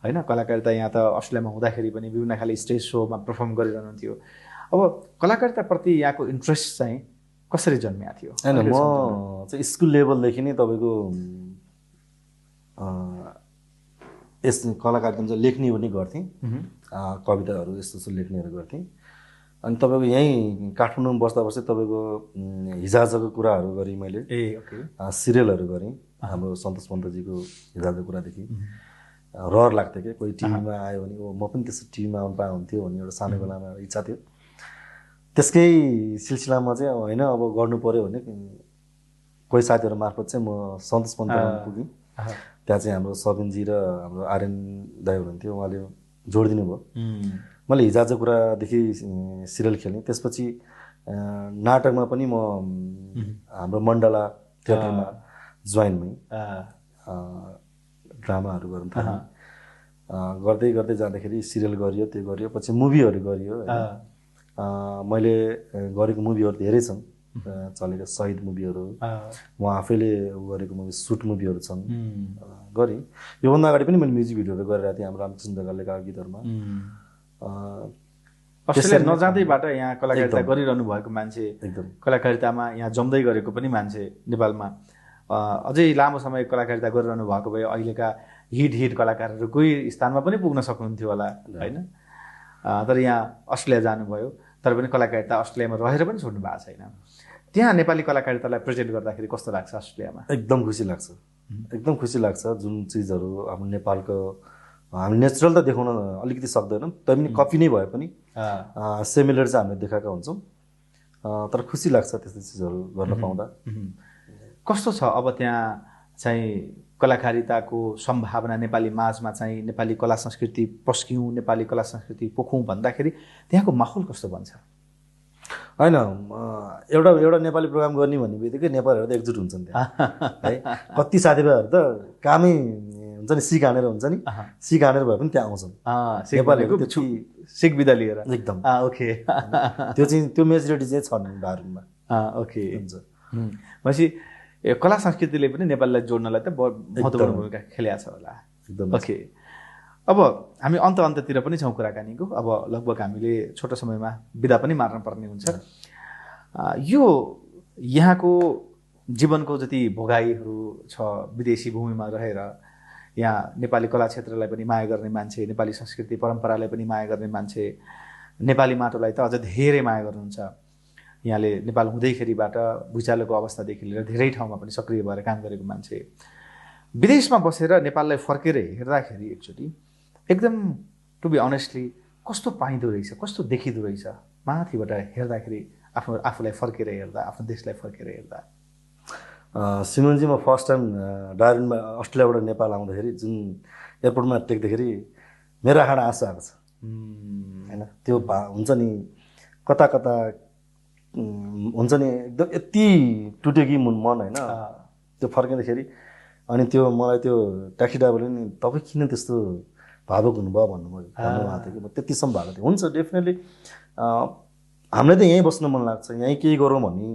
होइन, कलाकारिता यहाँ त अस्ट्रेलियामा हुँदाखेरि पनि विभिन्न खाले स्टेज सोमा पर्फर्म गरिरहनुहुन्थ्यो। अब कलाकारिताप्रति यहाँको इन्ट्रेस्ट चाहिँ कसरी जन्मिएको थियो? होइन, म चाहिँ स्कुल लेभलदेखि नै तपाईँको यस कलाकारितामा चाहिँ लेख्ने पनि गर्थेँ, कविताहरू यस्तो लेख्नेहरू गर्थेँ। अनि तपाईँको यहीँ काठमाडौँमा बस्दा बस्दै तपाईँको हिजोआजको कुराहरू गरेँ मैले, सिरियलहरू गरेँ। हाम्रो सन्तोष पन्तजीको हिजोआजको कुरादेखि रहर लाग्थ्यो क्या, कोही टिभीमा आयो भने म पनि त्यस्तो टिभीमा आउनु पाए हुन्थ्यो भन्ने एउटा सानो बेलामा एउटा इच्छा थियो। त्यसकै सिलसिलामा चाहिँ होइन अब गर्नु पऱ्यो भने कोही साथीहरू मार्फत चाहिँ म सन्तोष पन्तमा पुगेँ। त्यहाँ चाहिँ हाम्रो सबिनजी र हाम्रो आर्यन दाइ हुनुहुन्थ्यो, उहाँले जोडिदिनु भयो। मैले हिजोआजको कुरादेखि सिरियल खेलेँ। त्यसपछि नाटकमा पनि म हाम्रो मण्डला थिएटरमा जोइन भएँ, ड्रामाहरू गर्नु थालेँ। गर्दै गर्दै जाँदाखेरि सिरियल गरियो, त्यो गरियो, पछि मुभीहरू गरियो। मैले गरेको मुभीहरू धेरै छन् चलेको, शहीद मुभीहरू, म आफैले गरेको मुभी सुट मुभीहरू छन् गरेँ। योभन्दा अगाडि पनि मैले म्युजिक भिडियोहरू गरिरहेको थिएँ हाम्रो रामकृष्ण ढकालले गाएको गीतहरूमा। अस्ट्रेलिया नजाँदैबाट यहाँ कलाकारिता गरिरहनु भएको मान्छे, एकदम कलाकारितामा यहाँ जम्दै गरेको पनि मान्छे नेपालमा अझै लामो समय कलाकारिता गरिरहनु भएको भए अहिलेका हिट कलाकारहरू कोही स्थानमा पनि पुग्न सक्नुहुन्थ्यो होला होइन। तर यहाँ अस्ट्रेलिया जानुभयो, तर पनि कलाकारिता अस्ट्रेलियामा रहेर पनि छोड्नु भएको छैन। त्यहाँ नेपाली कलाकारितालाई प्रेजेन्ट गर्दाखेरि कस्तो लाग्छ अस्ट्रेलियामा? एकदम खुसी लाग्छ, एकदम खुसी लाग्छ। जुन चिजहरू हाम्रो नेपालको हामी नेचुरल त देखाउन अलिकति सक्दैनौँ, तैपनि कपी नै भए पनि सिमिलर चाहिँ हामीले देखाएका हुन्छौँ। तर खुसी लाग्छ त्यस्तो चिजहरू गर्न पाउँदा। कस्तो छ अब त्यहाँ चाहिँ कलाकारिताको सम्भावना नेपाली माझमा चाहिँ नेपाली कला संस्कृति पस्क्यौँ, नेपाली कला संस्कृति पोखौँ भन्दाखेरि त्यहाँको माहौल कस्तो बन्छ? होइन, एउटा नेपाली प्रोग्राम गर्ने भन्ने बित्तिकै नेपालीहरू त एकजुट हुन्छन् त्यहाँ है। कति साथीभाइहरू त कामै हुन्छ नि, सिक हानेर हुन्छ नि, सिक हानेर भए पनि त्यहाँ आउँछन् नेपालीहरू, सिक बिदा लिएर एकदम। ओके, त्यो चाहिँ त्यो मेजोरिटी चाहिँ छ दारुमा। ओके, हुन्छ। भनेपछि कला संस्कृतिले पनि नेपालीलाई जोड्नलाई त महत्त्वपूर्ण भूमिका खेलेको छ होला एकदम। ओके, अब हामी अन्ततिर पनि छौँ कुराकानीको। अब लगभग हामीले छोटो समयमा बिदा पनि मार्न पर्ने हुन्छ। यो यहाँको जीवनको जति भोगाईहरू छ, विदेशी भूमिमा रहेर यहाँ नेपाली कला क्षेत्रलाई पनि माया गर्ने मान्छे, नेपाली संस्कृति परम्परालाई पनि माया गर्ने मान्छे, नेपाली माटोलाई त अझ धेरै माया गर्नुहुन्छ। यहाँले नेपाल हुँदैखेरिबाट भुइँचालोको अवस्थादेखि लिएर धेरै ठाउँमा पनि सक्रिय भएर काम गरेको मान्छे, विदेशमा बसेर नेपाललाई फर्केर हेर्दाखेरि एकचोटि एकदम टु बी अनेस्टली कस्तो पाइँदो रहेछ, कस्तो देखिँदो रहेछ माथिबाट हेर्दाखेरि, आफूलाई फर्केर हेर्दा, आफ्नो देशलाई फर्केर हेर्दा? सिमनजी, म फर्स्ट टाइम डार्विनमा अस्ट्रेलियाबाट नेपाल आउँदाखेरि जुन एयरपोर्टमा टेक्दाखेरि मेरो आँखामा आँसु आएको छ होइन। त्यो हुन्छ नि, कता कता हुन्छ नि, एकदम यति टुट्यो कि मन होइन त्यो फर्किँदाखेरि। अनि त्यो मलाई त्यो ट्याक्सी ड्राइभरले नि तपाईँ किन त्यस्तो भावुक हुनुभयो भन्नुभएको थियो कि म त्यतिसम्म भएको थिएँ। हुन्छ, डेफिनेटली हामीलाई त यहीँ बस्न मन लाग्छ, यहीँ केही गरौँ भन्ने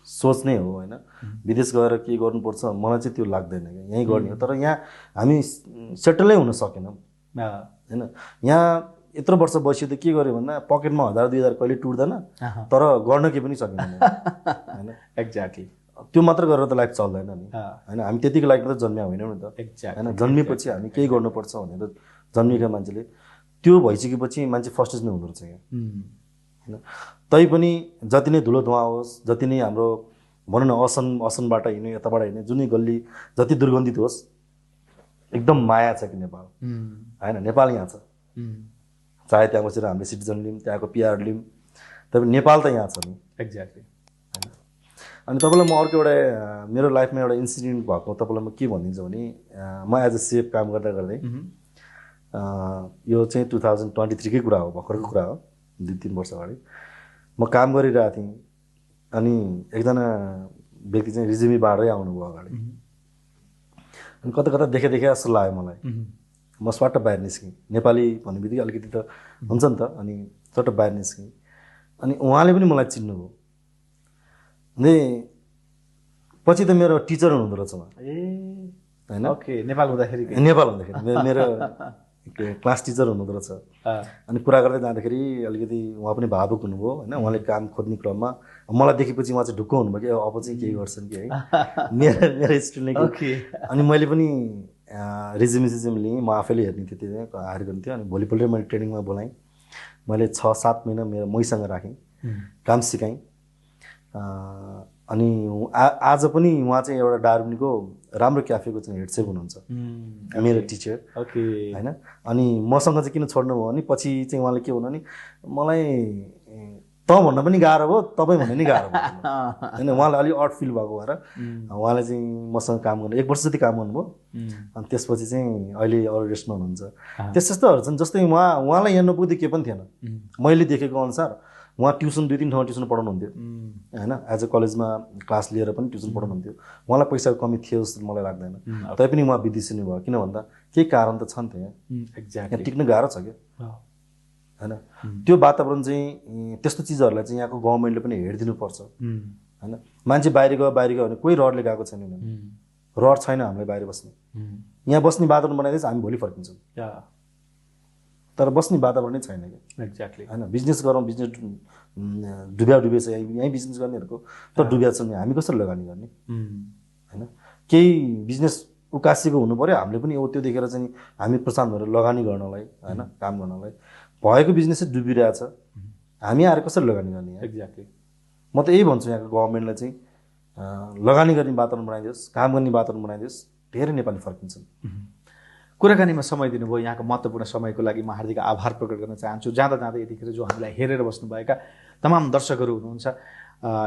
सोच नै हो होइन। विदेश गएर के गर्नुपर्छ मलाई चाहिँ त्यो लाग्दैन क्या, यहीँ गर्ने हो। तर यहाँ हामी सेटलै हुन सकेनौँ होइन। यहाँ यत्रो वर्ष बसियो त के गर्यो भन्दा पकेटमा 1000-2000 कहिले टुट्दैन, तर गर्न केही पनि सकिँदैन होइन। एक्ज्याक्टली, त्यो मात्र गरेर त लाइफ चल्दैन नि होइन। हामी त्यतिको लाइफमा त जन्मिया होइनौँ नि त होइन। जन्मेपछि हामी केही गर्नुपर्छ भनेर जन्मिएका मान्छेले त्यो भइसकेपछि मान्छे फर्स्टेज नै हुँदो रहेछ यहाँ होइन। तैपनि जति नै धुलो धुवा होस्, जति नै हाम्रो भनौँ न असनबाट हिँड्ने, यताबाट हिँड्ने, जुनै गल्ली जति दुर्गन्धित होस्, एकदम माया छ कि नेपाल होइन। नेपाल यहाँ छ, चाहे त्यहाँ बसेर हामीले सिटिजन लियौँ, त्यहाँको पिआर लियौँ, तर नेपाल त यहाँ छ नि। एक्ज्याक्टली। अनि तपाईँलाई म अर्को एउटा मेरो लाइफमा एउटा इन्सिडेन्ट भएको तपाईँलाई म के भनिदिन्छु भने, म एज अ सेफ काम गर्दा गर्दै यो चाहिँ 2023 कै कुरा हो, भर्खरको कुरा हो, 2-3 वर्ष अगाडि म काम गरिरहेको थिएँ। अनि एकजना व्यक्ति चाहिँ रिज्युमी बाँड्दै आउनुभयो अगाडि। अनि कता कता देखे जस्तो लाग्यो मलाई। म स्वाट बाहिर निस्केँ, नेपाली भन्ने बित्तिकै अलिकति त हुन्छ नि त, अनि स्वाट बाहिर निस्केँ। अनि उहाँले पनि मलाई चिन्नुभयो। अनि पछि त मेरो टिचर हुनुहुँदो रहेछ उहाँ होइन। ओके, नेपाल हुँदाखेरि मेरो क्लास टिचर हुनुहुँदो रहेछ। अनि कुरा गर्दै जाँदाखेरि अलिकति उहाँ पनि भावुक हुनुभयो होइन। उहाँले काम खोज्ने क्रममा मलाई देखेपछि उहाँ चाहिँ ढुक्क हुनुभयो कि अब चाहिँ केही गर्छन् कि है मेरो स्टुडेन्टले। अनि मैले पनि रिज्युम लिएँ, म आफैले हेर्ने थिएँ, त्यो हायर गर्ने थियो। अनि भोलिपल्टै मैले ट्रेनिङमा बोलाएँ, मैले 6-7 महिना मैसँग राखेँ, काम सिकाएँ। अनि आज पनि उहाँ चाहिँ एउटा डार्विनको राम्रो क्याफेको चाहिँ हेड सेफ हुनुहुन्छ, मेरो टिचर होइन। अनि मसँग चाहिँ किन छोड्नुभयो भने पछि चाहिँ उहाँले के भन्नु भने मलाई त भन्न पनि गाह्रो भयो, तपाईँ भन्ने नि गाह्रो भयो होइन। उहाँलाई अलिक अड फिल भएको भएर उहाँले चाहिँ मसँग काम गर्नु 1 वर्ष जति काम गर्नुभयो। अनि त्यसपछि चाहिँ अहिले अरू रेस्टमा हुनुहुन्छ। त्यस्तोहरू छन्। जस्तै उहाँलाई यहाँ नपुग्दै के पनि थिएन। मैले देखेको अनुसार उहाँ ट्युसन 2-3 ठाउँमा ट्युसन पढाउनुहुन्थ्यो होइन। एज अ कलेजमा क्लास लिएर पनि ट्युसन पढाउनुहुन्थ्यो। उहाँलाई पैसाको कमी थियो जस्तो मलाई लाग्दैन। तैपनि उहाँ विदेशी नै भयो। किन भन्दा केही कारण त छ नि त यहाँ टिक्न गाह्रो छ क्या होइन। त्यो वातावरण चाहिँ त्यस्तो चिजहरूलाई चाहिँ यहाँको गभर्मेन्टले पनि हेरिदिनुपर्छ होइन। मान्छे बाहिर गयो भने कोही रहरले गएको छैन। रहर छैन हामीलाई बाहिर बस्ने। यहाँ बस्ने वातावरण बनाइदिएछ हामी भोलि फर्किन्छौँ, तर बस्ने वातावरण नै छैन क्या। एक्ज्याक्टली होइन। बिजनेस गरौँ, बिजनेस डुबेछ यहीँ बिजनेस गर्नेहरूको त डुबिया छ नि, हामी कसरी लगानी गर्ने होइन। केही बिजनेस उकासीको हुनु पऱ्यो, हामीले पनि त्यो देखेर चाहिँ हामी प्रशान्त भएर लगानी गर्नलाई होइन, काम गर्नलाई। भएको बिजनेस चाहिँ डुबिरहेछ, हामी आएर कसरी लगानी गर्ने। एक्ज्याक्टली म त यही भन्छु यहाँको गभर्मेन्टलाई चाहिँ लगानी गर्ने वातावरण बनाइदियोस्, काम गर्ने वातावरण बनाइदियोस्, धेरै नेपाली फर्किन्छन्। कुराकानीमा समय दिनुभयो, यहाँको महत्त्वपूर्ण समयको लागि म हार्दिक आभार प्रकट गर्न चाहन्छु। जाँदा जाँदै यतिखेर जो हामीलाई हेरेर बस्नुभएका तमाम दर्शकहरू हुनुहुन्छ,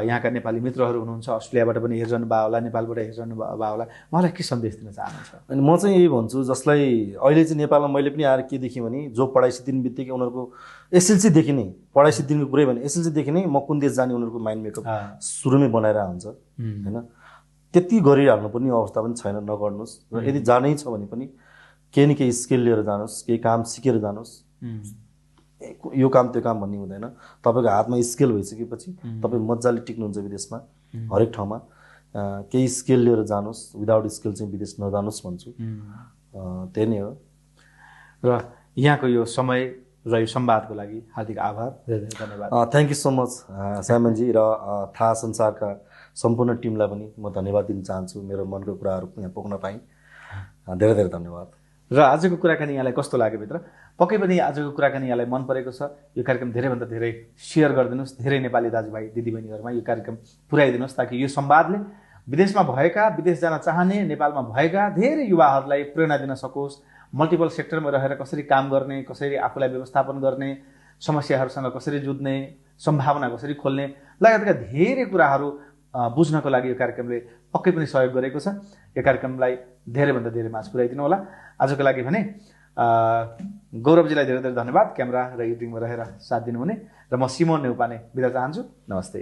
यहाँका नेपाली मित्रहरू हुनुहुन्छ, अस्ट्रेलियाबाट पनि हेरिरहनु भयो होला, नेपालबाट हेरिरहनु भयो होला, उहाँलाई के सन्देश दिन चाहनुहुन्छ? अनि म चाहिँ यही भन्छु, जसलाई अहिले चाहिँ नेपालमा मैले पनि आएर के देखेँ भने जो पढाइ सिद्धिने बित्तिकै उनीहरूको एसएलसीदेखि नै पढाइ सिद्धिनुको कुरै भने एसएलसीदेखि नै म कुन देश जाने उनीहरूको माइन्ड मेकअप सुरुमै बनाएर हुन्छ होइन। त्यति गरिहाल्नु पर्ने अवस्था पनि छैन, नगर्नुहोस्। र यदि जानै छ भने पनि केही न केही स्किल लिएर जानुहोस्, केही काम सिकेर जानुहोस्। यो काम त्यो काम भन्ने हुँदैन। तपाईँको हातमा स्किल भइसकेपछि तपाईँ मजाले टिक्नुहुन्छ विदेशमा, हरेक ठाउँमा। केही स्किल लिएर जानुहोस्, विदाउट स्किल चाहिँ विदेश नजानुहोस् भन्छु। त्यही नै हो। र यहाँको यो समय र यो संवादको लागि हार्दिक आभार, धेरै धेरै धन्यवाद। थ्याङ्क यू सो मच साइमनजी। र थाहा संसारका सम्पूर्ण टिमलाई पनि म धन्यवाद दिन चाहन्छु। मेरो मनको कुराहरू यहाँ पोख्न पाएँ, धेरै धेरै धन्यवाद। र आजको कुराकानी यहाँलाई कस्तो लाग्यो मित्र? पक्कै पनि आजको कुराकानी यहाँलाई मन परेको छ। यो कार्यक्रम धेरैभन्दा धेरै सेयर गरिदिनुहोस्, धेरै नेपाली दाजुभाइ दिदीबहिनीहरूमा यो कार्यक्रम पुर्याइदिनुहोस्, ताकि यो संवादले विदेशमा भएका, विदेश जान चाहने, नेपालमा भएका धेरै युवाहरूलाई प्रेरणा दिन सकोस्। मल्टिपल सेक्टरमा रहेर कसरी काम गर्ने, कसरी आफूलाई व्यवस्थापन गर्ने, समस्याहरूसँग कसरी जुझ्ने, सम्भावना कसरी खोल्ने लगायतका धेरै कुराहरू बुझ्नको लागि यो कार्यक्रमले पक्कै पनि सहयोग गरेको छ। यो कार्यक्रमलाई धेरैभन्दा धेरै माझ पुर्याइदिनु होला। आजको लागि भने गौरवजीलाई धेरै धेरै धन्यवाद, क्यामेरा र एडिटिङमा रहेर साथ दिनुहुने। र म सिमोन नेउपाने बिदा चाहन्छु। नमस्ते।